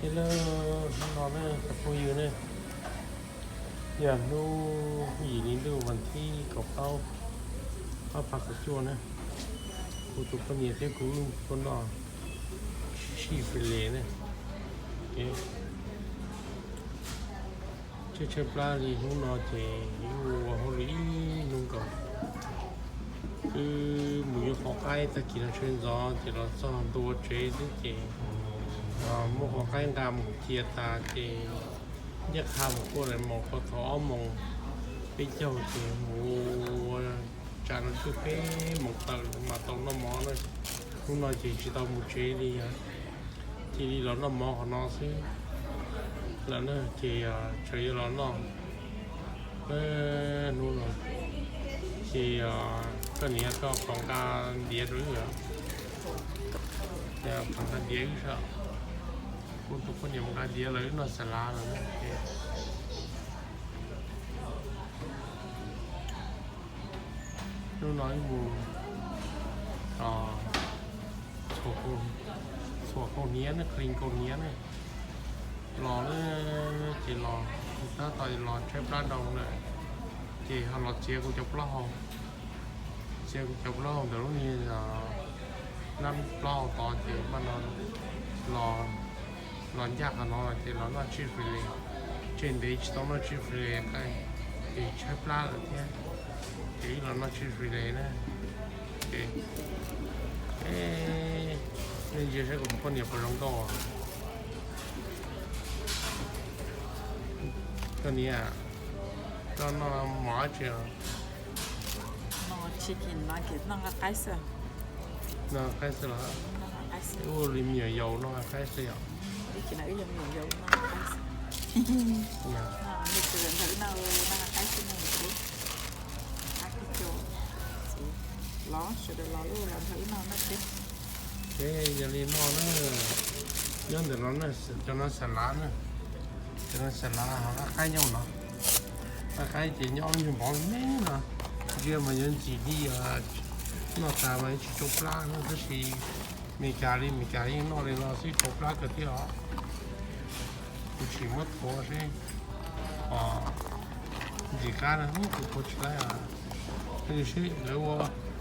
Hello, hnub no ne cov phooj ywg ne, yog hnub yim hli ntuj vas thib kaum plaub, ob phav kaum cuaj na. Kuv tus poj niam thiab kuv wb tuaj noj sij fis les ne. Tshaib tshaib plab li hnub no ces wb ua hauj lwm ib hnub nkaus. Wb mus yuav qhov qaib, tag kis no sawv ntxov ces los txog ntua tsev xwb ces muaj qhov qaib nqa mus cia tas ces ncaj qha mus kuaj lawm mos ko thaum ob moos peb caug ces mus ua tsam no twb peb moos tawm mas tau noj mov na. Hnub no ces tsis tau mus tsev li, cia li los noj mov qhov no xwb lawm na. Ces tseem yuav los noj hnub no. Ces koj niam koj pom nqa diav rau wb, pom nqa diav wb saib. Kuv tus poj niam mus nqa diav lawm, wb noj xas lav lawm na. Hnub no wb mus txhuam kaus hniav ne, clean kaus hniav ne. Los na, ces los tab tom los tshaib plab ntau lawm, ces ho los txiav kuv cov plaub hau, txiav kuv cov plaub hau ntawm lub niag nab plaub hau tod ces mas no los ncaj qhov no ces los noj tshaib fis les, tseg ntev tsis tau noj tshaib fis les, ces tshaib plab lawm thiab, ces wb los noj tshaib fis les na. Ces nej ntsia saib kuv tus poj niam puas zoo nkauj. Koj niam, koj noj mov tsi? Noj chicken nuggets, noj nqaij qaib xwb. Noj nqaij qaib xwb los? Ua li me nyuam yaus noj nqaij qaib xwb yom. Los sawv daws los lawm wb noj noj teb. Ces yog li no na, nyob ntawm no na, cov no xas lav na, cov no xas lav ho nqaij qaib nyob no. Nqaij qaib ces nyob ib nyuag npov me no, ntsia mas yuav ntxim li noj tas mas yuav tsis tsau plab no tab sis Meskas li, Meskas yeej noj li no xwb tsau plab kawg thiab os. Kuv tsis muab thuav seb ntxim qab na, kuv thuav tsis laib. Seb lawv ua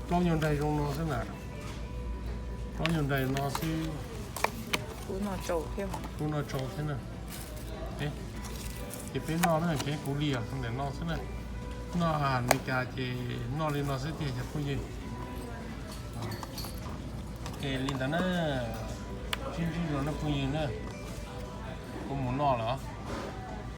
plaub nyuag nraig zoo no xwb na, plaub nyuag nraig no xwb. Kuv noj tsau thiab na. Ces peb noj na, ces kuv li os ntawm no xwb na. Noj Meskas ces noj li no xwb tiag cov phooj ywg. Ces li ntawd na, sib ntsib dua na phooj ywg na. Kuv mus noj lawm.